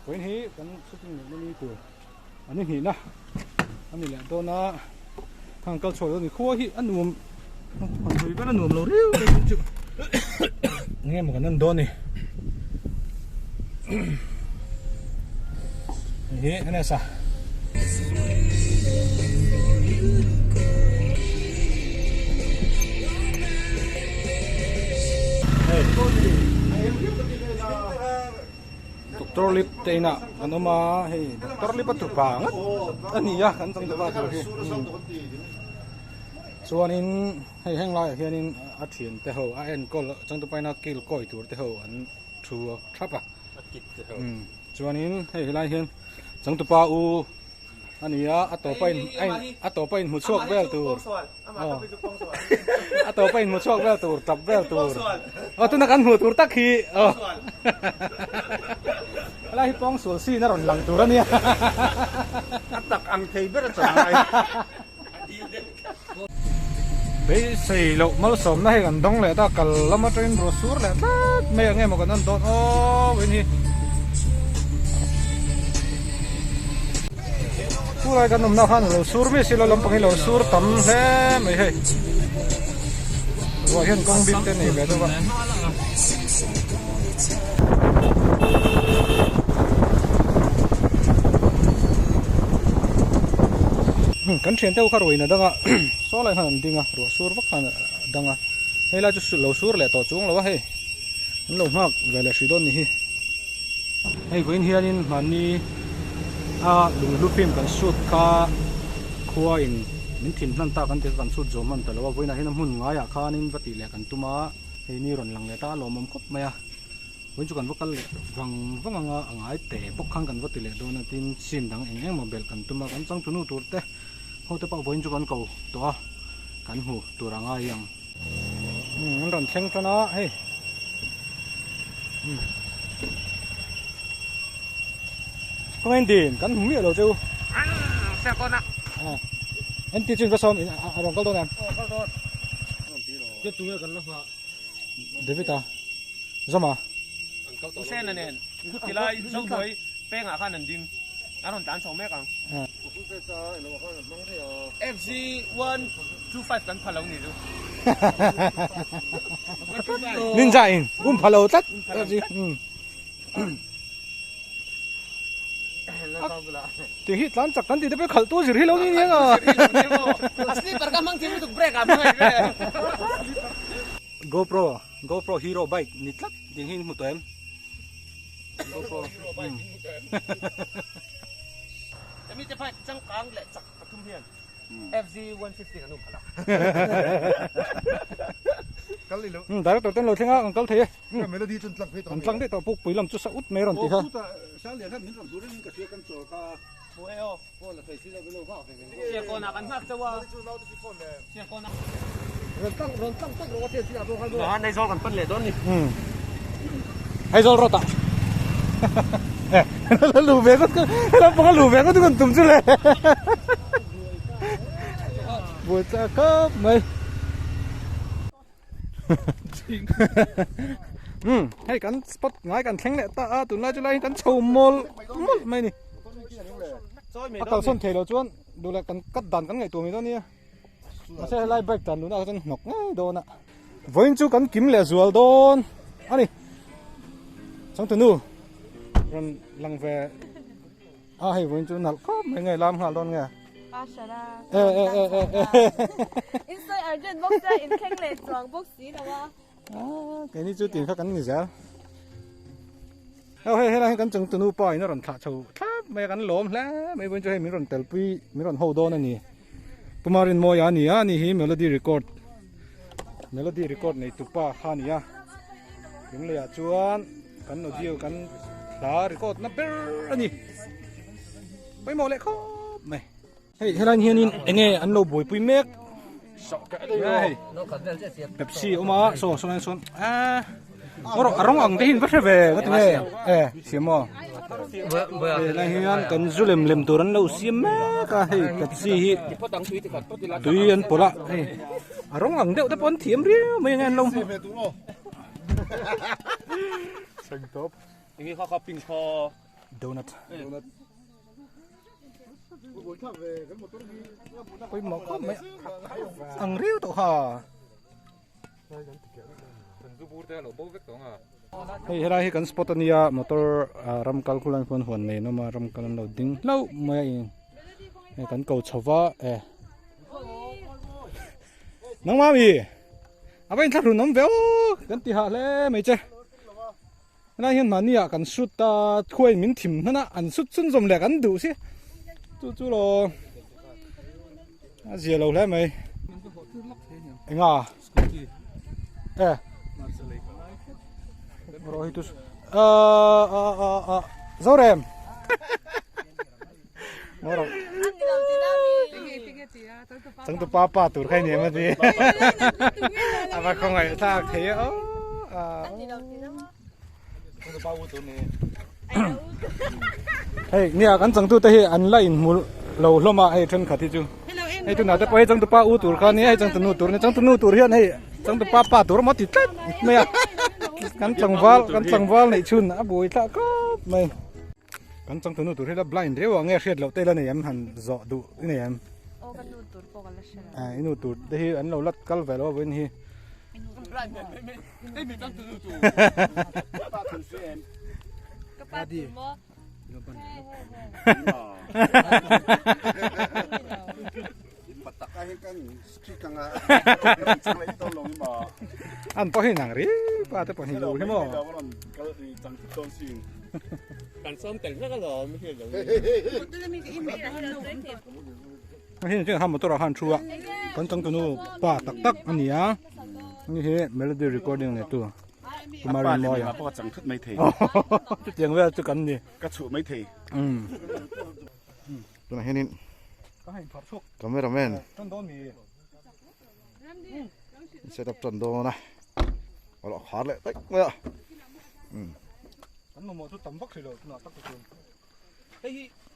Vawiin hi kan shooting leh na ni tur a ni hnihna a ni leh dawn a hang kal chhuak dawn a ni khua hi a nuam han hawi vel a nuam lo riau mai chu eng emaw kan en dawn a ni hei hi N_S a. Doctor Lip te inah kan awm a hei Doctor Lip a tupa ngat a ni a kan chang tupa tur hi chuanin hei heng laiah hianin a thian te ho a enkawl changtupa ina kil kawi tur te ho an thu thap a chuanin hei helai hian changtupa u a ni a a tawpa in a tawpa in hmu chhuak vel tur a tawpa in hmu chhuak vel tur tap vel tur aw tuna kan hmuh tur tak hi aw helai hi pawng sual sin a rawn lang tur a nia a tak ang thei ber a chang lai beisei loh malsawmna hei kan dawng leh ta kal lam atangin ruah sur leh tlat mai ang emaw kan en dawn aw in hi chulai kan awmna khan alo sur mi silo lampang hi lo sur tam hle mai hei ruah hian kawng bik te nei ve deuh a. Kan thian deuh kha ruain a dang a saw lai khan an ding a ruah sur vak khan a dang a hei lai chu lo sur leh tawh chuang lo a hei an lo nghak ve leh hrih dawn ni hi hei vawiin hianin mahni a lunghlu film kan shoot kha khua in min thin hman tak an ti kha kan shoot zawm hman ta lo a vawiinah hian a hmun ngaiah khanin va tih leh kan tum a hei ni rawn lang leh ta a lawmawm khawp mai a. Vawiin chu kan va kal leh vang vang anga a ngai te bawk khan kan va ti leh dawn a tin scene dang eng eng maw belh kan tum a kan changtunu tur te ho te pawh vawiin chu kan ko tawh a kan hmu tur a ngai ang. Umm an rawn thleng tan a hei umm kawng en din kan hmu miah lo cheu en ti chu in va sawm a rawn kal dawn em David a. Zama. Hussein a nen tilai Zohnuai pengah khan an ding. An rawn tlan chho mek ang. FZ 125 kan pha lo ni chu. Ninja in um pha lo tlat. Ti hi tlan chak kan ti te pawh khalh tu zir hi lo ni nia nga. A slipper ka hmang thim lutuk brake ah hmang a ni ve. GoPro GoPro Hero bike ni tlat ding hi in hmu tawh em? GoPro Hero bike in hmu tawh em? Hemi te bike changkang leh chak pathum hian FZ 150 kan um phalh a. Kal i lo. Director ten lo thleng a kan kal thei e. Melody chu an tlang phei tawh An tlang daih tawh pukpui lam chu sa ut mai a rawn ti kha. Chutah Sanglian khan min rawn hmu rengin ka hria kan chawl kha. Hmu e aw. Siakawnah kan nghak chauh a. Siakawnah. Tunah Aizawl kan pan leh dawn ni. Aizawl road ah. Eh, lu ve ngawt ka, helai panga lu ve ngawt kan tum chu le. Buai chak khawp mai. Um hei kan spot ngai kan thleng leh ta a tunlai chu lai hi kan chho mawl mawlh mai a ni a kalsawn thei lo chuan duh leh kan cut dan kan ngaihtuah mai dawn nia mahse helai bike tlan luhna ah chuan hnawk ngei dawn a vawiin chu kan kim leh zual dawn a ni changtunu rawn lang ve a hei vawiin chu nalh khawp mai nge lam nghal dawn nge. A hran a. E e e e e. In sawi urgent bawk chuan in thleng leh chuang bawk si lo a. Ah, keini chu tin kha kan ni zel. Hei hei helai hi kan changtunu pa in a rawn thlah chho thlap mai a kan lawm hle mai vawiin chu hei min rawn telpui min rawn ho dawn a ni. Pumarin Mawia a ni a ani hi melody record melody record nei tupa kha a ni a. Lungleiah chuan kan audio kan hla record na ber a ni. Pawimawh leh khawp mai. Hei helai hianin enge an lo buaipui mek. Hei Pepsi a awm a saw saw sawn a a rawng ang te hi in va hre ve ka ti nge e siam maw. Helai hian kan zu lem lem tur an lo siam mek a hei Pepsi hi tui an pawlh a hei a rawng ang deuh te pawh an thiam riau mai enge an lo hmuh. Donut. Pawimawh khawp mai ang riau tawh kha. Hei helai hi kan spot ania motor ram kal khulai khuan huan nei an awm a ram kal an lo ding hlauh mai a in hei kan ko chho va e nangmah mi a va inthlahrun awm ve aw kan ti hah hle mai che. Helai hian mahni ah kan shoot a khuain min thim hman a an shoot chhun zawm leh kan duh si chu chu lo a zia lo hle mai enga e ro hi tu a a a a zorem ngoro changtu pa pa tur kha ni em ati a va khawngaih thlak thei a hei nia kan changtu te hi an la inhmu lo hlawm a hei thenkhat hi chu hei tunah te pawh hei changtu pa u tur kha nia hei changtu nu tur nia changtu nu tur hian hei changtu pa pa tur emaw ti tlat mai a kan tlangval kan tlangval neih chhun a buai thlak khawp mai. Kan changtu nu tur hi la blind riau a nge hriat loh te la nei em han zawh duh i nei em? Aw ka nu tur pawh ka la hre lo. Eh i nu tur te hi an lo lat kal ve lo a vawiin hi. Ka pa tur maw? An pawh hi nang ri pa te pawh hi lu hi maw. Hei chu motor ah khan thu a kan changtunu pa tak tak a ni a ni hi melody recording nei tu Kumar Mawia chutiang vel chu kan ni ka chhuh mai thei. Tunah hianin cameraman set up tan dawn a a lo khar leh daih mai a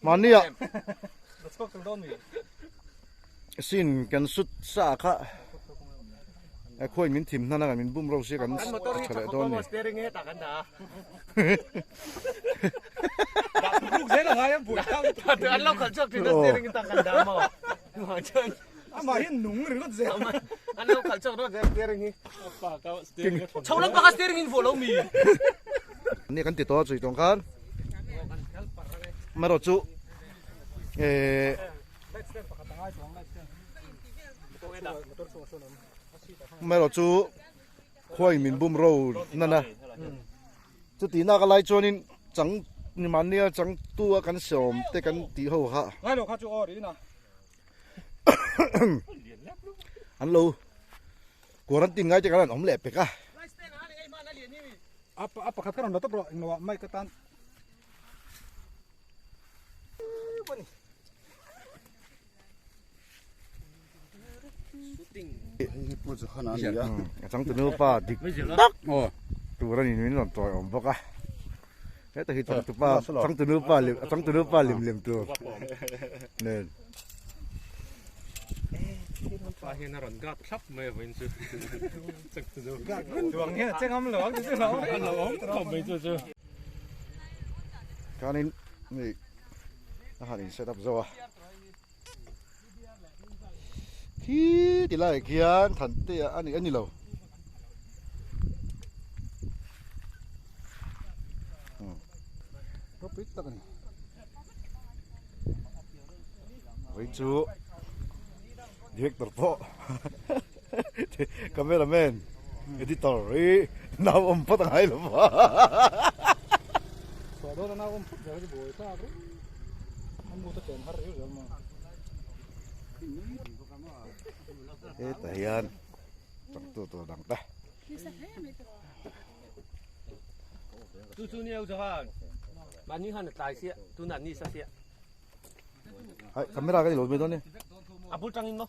mahni ah scene kan shoot sa kha khawiin min thim hnan a min bum ro sia kan tha leh dawn a ni. Ni kan ti tawh a chui tawng khan amaherawh chu eh amaherawh chu khuain min bum ro nan a chuti nak a lai chuanin chang ni mahnia changtu a kan sawm te kan tih ho kha an lo quarantine ngai te khan an awm leh pek a. A changtunu pa dik tak tur a ni min rawn tawi awm bawk a heta hi changtupa changtunu pa lem changtunu pa lem lem tur nen. Khanin hei a han in set up zo a. Khi ti lai khian Thante a ni a ni lo. Ropui tak a ni. Vawiin chu director pawh cameraman editor hi nau awm phawt a ngai lo va. Chhuah dawn a nau awm phawt zel a chu buai thlak reng. A mut a chen har riau zel maw. Hetah hian changtu tur dang te. Chu chu ni au Johan. Mahni khan a tlai siah, tunah ni sa siah. Hai, camera ka ni lo mai dawn ni. A bul tangin maw?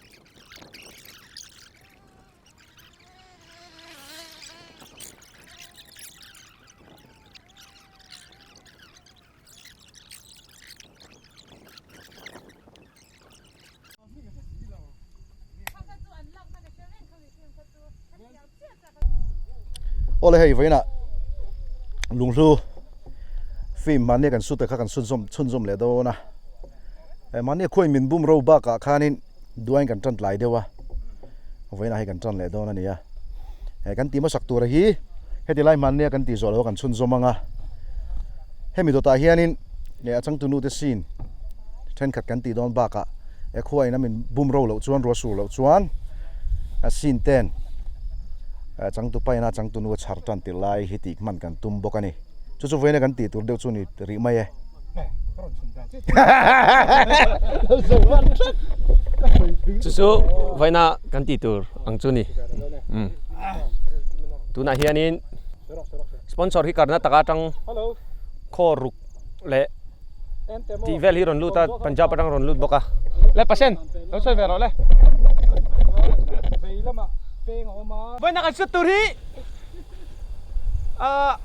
Aw. Awle hei vawiinah lunghlu film mahnia kan shoot te kha kan chhunzawm chhunzawm leh dawn a eh mahnia khuain min bum ro bakah khanin duain kan tan tlai deuh a vawiinah hei kan tan leh dawn a ni a eh kan tih hmasak tur hi heti lai mahnia kan tih zawh loh a kan chhunzawm ang a hemi dawtah hianin eh a changtunu te scene thenkhat kan tih dawn bakah eh khuain a min bum ro loh chuan ruah sur loh chuan a scene ten eh changtu paina changtunu a chhar tan tirh lai hi tih hman kan tum bawk a ni chu chu vawiina kan tih tur deuh chu ni rih mai e. Chu chu vawiina kan tih tur ang chu ni umm tunah hianin sponsor hi Karnataka atang khaw ruk leh tih vel hi rawn lut a Punjab atang rawn lut bawk a le pasien lo sawi ve rawh le vawiina kan shoot tur hi ahh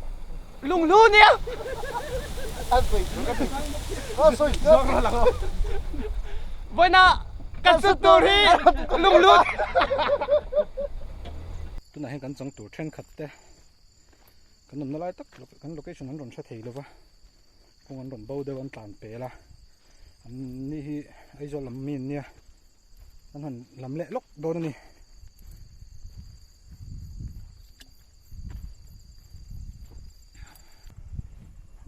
lunghlu nia vawiina kan shoot tur hi lunghlu tunah hian kan chang tur thenkhat te kan awmna lai tak kan location an rawn hre thei lova kawng an rawn bo deuh an tlan pel a an ni hi Aizawl lam mi an nia an han lam leh lawk dawn a ni.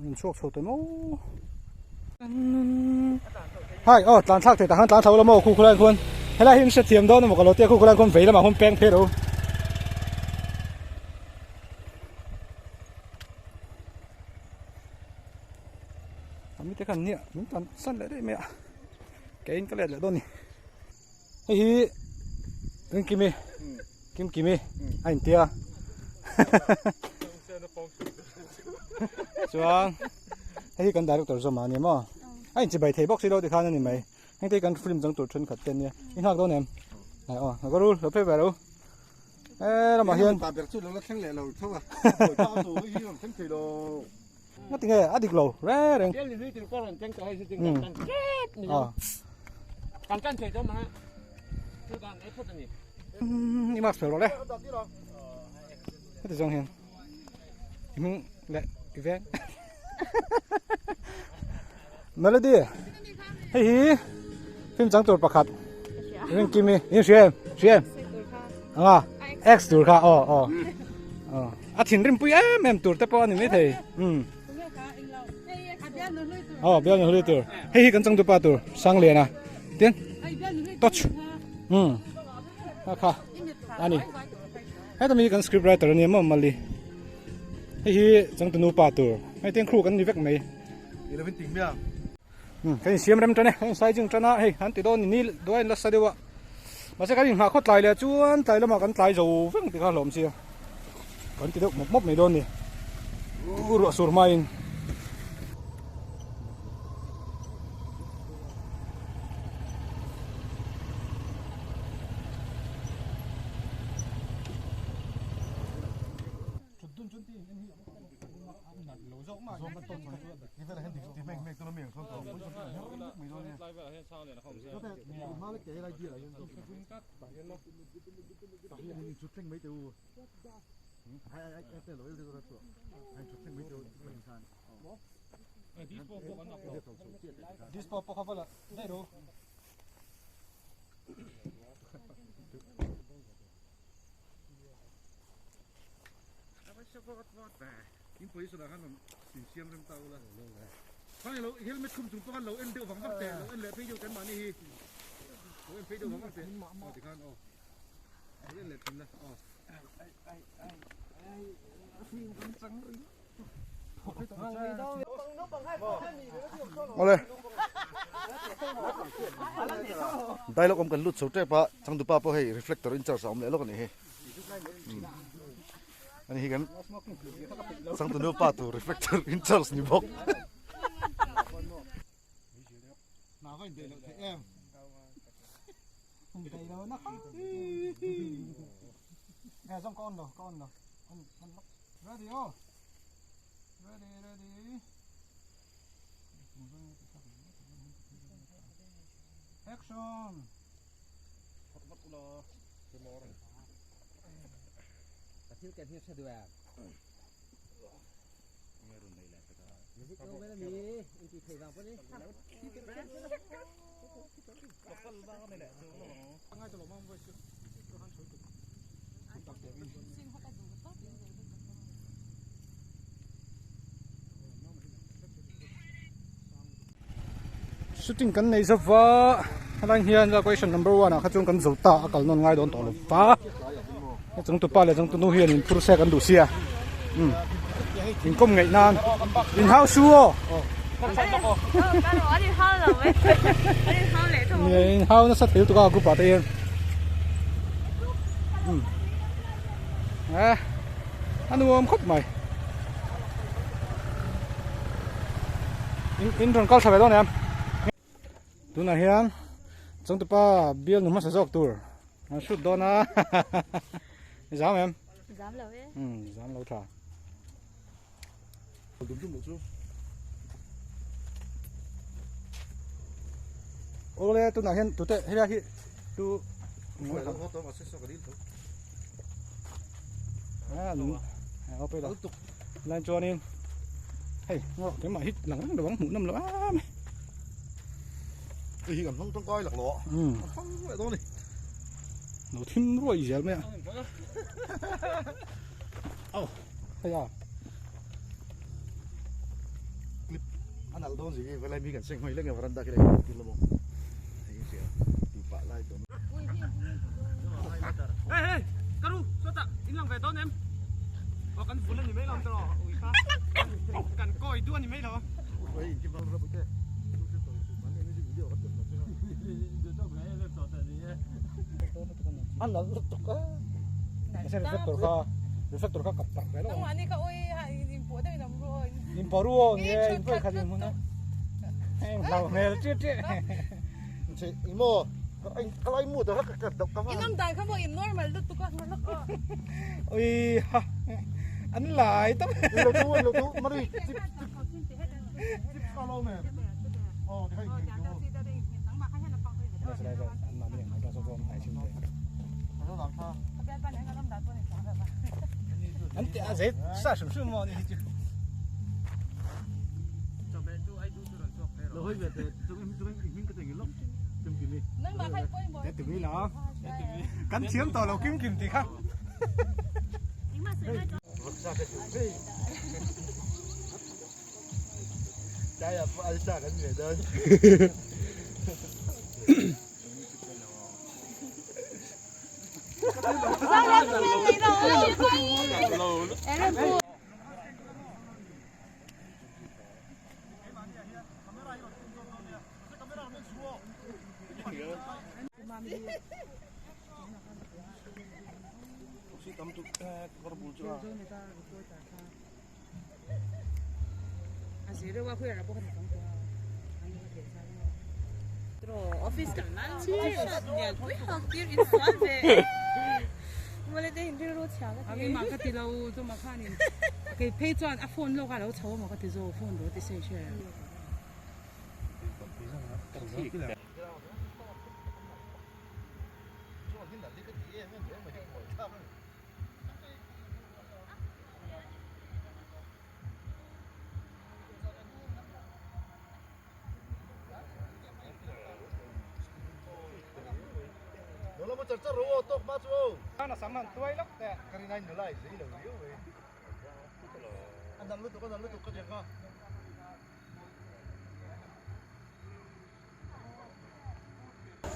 An chhuak chho ta maw hai aw tlan thlak thei tah khan tlan thlo la maw khu khulai khuan helai hi an hrethiam dawn emaw ka lo tia khu khulai khuan vei lamah khuan peng phei ro. Ami te khan nia min tan san leh daih mai a keiin ka let leh dawn a ni hei hi Ringkimi Kimkimi a intia chuan hei hi kan director zawm a ni maw a inchibai thei bawk si lo tikhan a ni mai heng te hi kan film chang tur thenkhat te ania i nghak dawn em aw ka rul lo phei ve ro. Eh ramah hian pa ber chu lo la thleng leh lo tho a hi rawn thleng thei lo nga tinge a dik lo re reng tel ni til ko rawn thleng tawh hei chu ting kan tep ni kan tan thei tawh ma chu dan e phut ani i mask fel rawh le heti zawng hian i hming leh i veng Melody hei hi film chang tur pakhat ring kimi in hria em hria em anga x tur kha aw aw aw a thinrim pui em em tur te pawh a ni mai thei um aw bial nu hlui tur hei hi kan changtu pa tur Sangliana tin touch um kha kha ani heta mi kan script writer ania maw mali hei hi changtu nupa tur hei tin crew kan ni vek mai. Kan insiam rem tan e, kan insai zing tan a, hei an ti dawn ni duai nasa deuh a, mahse kan inghah khawt tlai leh chuan tlai lamah kan tlai zo vek tih kha hlawm sia, kan ti deuh mawp mawp mai dawn ni, ruah sur hmain. In position ah khan rawn insiam rem ta ula Khang ilo helmet khum chung pawh khan lo en deuh vang vang teh lo en leh phei deuh kan mahni hi lo en phei deuh vang vang teh aw tikhan aw lo en leh thin la aw Awle dialogue awm kan lut chho tep a changtupa pawh hei reflector in charge a awm leh lawk a nih hi. Ani hi kan changtunu pa tur reflector in charge ni bawk. Action! Shooting kan nei zova helai hian question number 1 ah kha chuan kan zo ta a kal nawn ngai dawn tawh lo va a chung tupa leh chung tunu hian in phur se kan duh sia um in kawm ngaih nan in hau su aw in hau nasa thei lutuk a group ah te hian um eh a nuam khawp mai in in rawn kal tha ve dawn em tunah hian changtupa bial nu hmasa zawk tur an shoot dawn a zam em zam lo e um zam lo tha Awle tunah hian tute helai hi tu lai chuanin hei keimah hi lang reng lovang hmuh nawm lo em hei hi kan hmang tangkai lak lo a kan hmang leh dawn a ni lo thim ruai zel mai a aw hei a clip a nalh dawn zing hi helai mi kan seng hmai lek nge varanda khi lai thil lo bawk hei hi sia tih pah lai dawn Hey hey karu sawtah in lang ve dawn em aw kan vul a ni mai lo ang tawh ui kha kan kawi duh a ni mai lo a nalh lutuk a reflector kha reflector kha kap tak ve lo Nangmah ni ka ui ha in pawh deuh in awm ru aw in pawh ru aw ni e in pawh khat in hmun a heng hlau hmel chiah chiah Che imo ka lai mu ta ka ka ka In awm dan kha maw in normal lutuk a Ui ha an lai tawp lo tu lo tu mari chip chip chip ka lo me oh thì hay An ti a zet sa hrim hrim maw ni hi chu. Kan thiam tawh lo kim kim tih kha.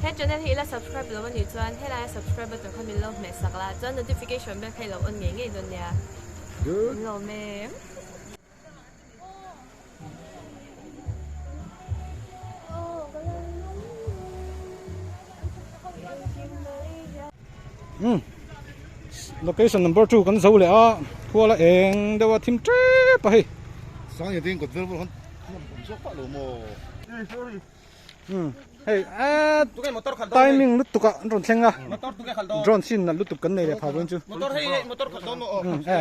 He channel hi ila subscribe lo anih chuan helaia subscribe button kha min lo hmeh sak la chuan notification bell kha ilo on ngei ngei dawn nia. Good. Min lawm em. Um location number 2 kan zo leh a khuala eng deuh a thim tep a hei. Sang hian tin kawt vel vel khan awm zawk pah lo maw. Um hei a timing lutuk ah an rawn thleng a drone sin nalh lutuk kan nei leh phah dawn chu um e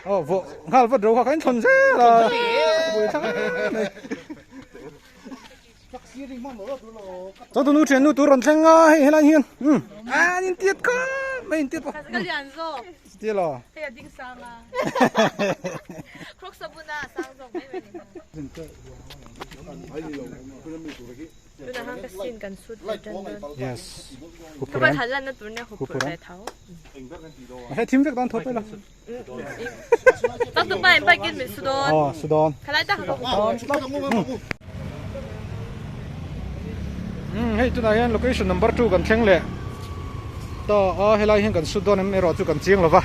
aw vawh nghal vat ro kha kha in thawn zel a buai thlak em mai. Chawtu nu thian nu tur rawn thleng a hei helai hian um an intiat khawp mai intiat pawh. Ti lo. Hei a ding sang a. Crocs a bun a, a sang zawk mai mai ni. Tunah khan ka scene kan shoot leh tan dawn. Yes. Ka pa than lanna tur nia huphurh ve tho. Hei thim vek dawn tho pawh ila. Pak tu pa in bike in min su dawn. Aw su dawn. Khalai tak ka Hei tunah hian location number 2 kan thleng leh ta a helai hian kan sut dawn em erawh chu kan chiang lova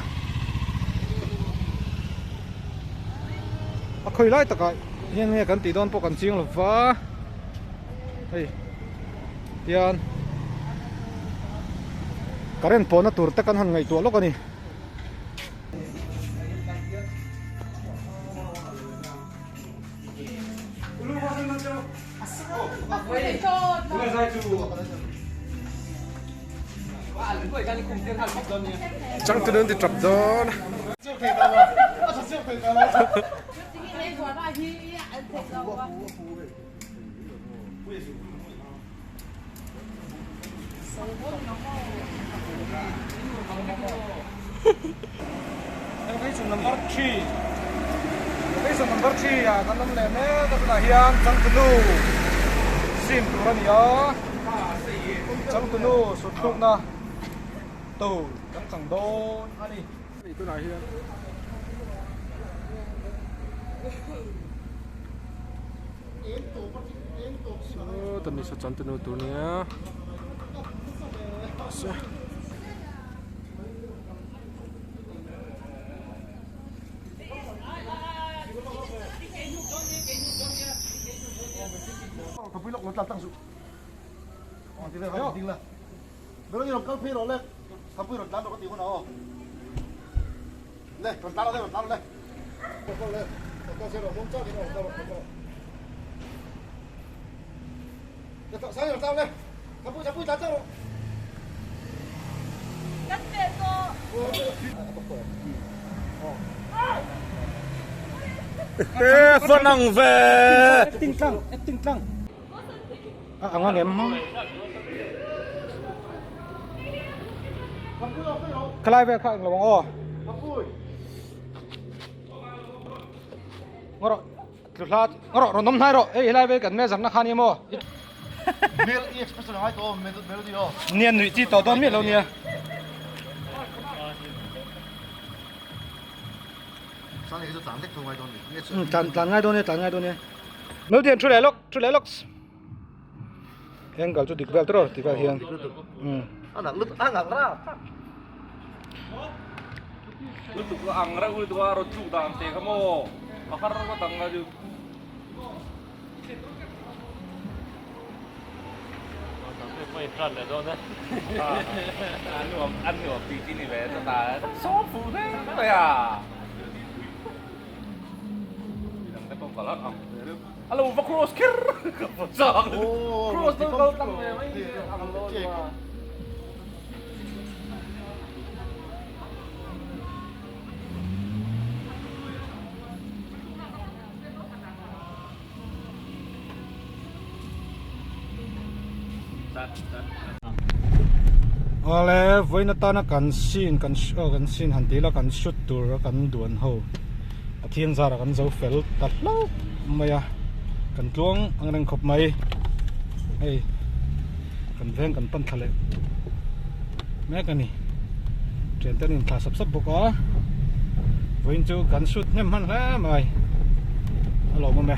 a khawi lai takah hian nge kan tih dawn pawh kan chiang lova hei tian current pawhna tur te kan han ngaihtuah lawk a ni. Changtunu an ti tap dawn. Location number 3 Location number 3 ah kan awm leh mek a tunah hian changtunu sim tur a ni a changtunu suthlukna tur kan chang dawn a ni. Tunah hian Sawta ni saw changtunu tur nia se. Fanang ve. Acting tlang, acting tlang. A ang ang em. Khalai vel kha eng lo ang aw. Ngaw rawh. Tlu hla ngaw rawh rawn awm hnai rawh hei helai vel kan measure na kha nia maw. Mel i expression a ngai tawh aw melody aw. Nia nuih chi tawh dawn miah lo nia. Sani hi chu tlan lek tho ngai dawn ni. Tlan tlan ngai dawn e tlan ngai dawn e. Melody an thu leh lawk thu leh lawks. Angle chu dik vel tawh ti vel hian. A nak lut a nak ra. Lutuk a ang reuh lutuk a rawn tluk dan te kha maw a har ngawt ang a chu. A nuam tih chi ni ve chata sawm fuh hle mai a. Midang te pawh ka la ang ve reuh. A lo va cross kher ka va chak cross dawn kal tlang ve mai ang lo a. Awle vawiin atana kan scene kan aw kan scene han tih ila kan shoot tur a kan duan ho Pathian zara kan zo fel ta hlauh mai a kan tluang ang reng khawp mai hei kan veng kan pan thla leh mek a ni thian te an inthla sap sap bawk a vawiin chu kan shoot hnem hman hle mai a lawmawm e.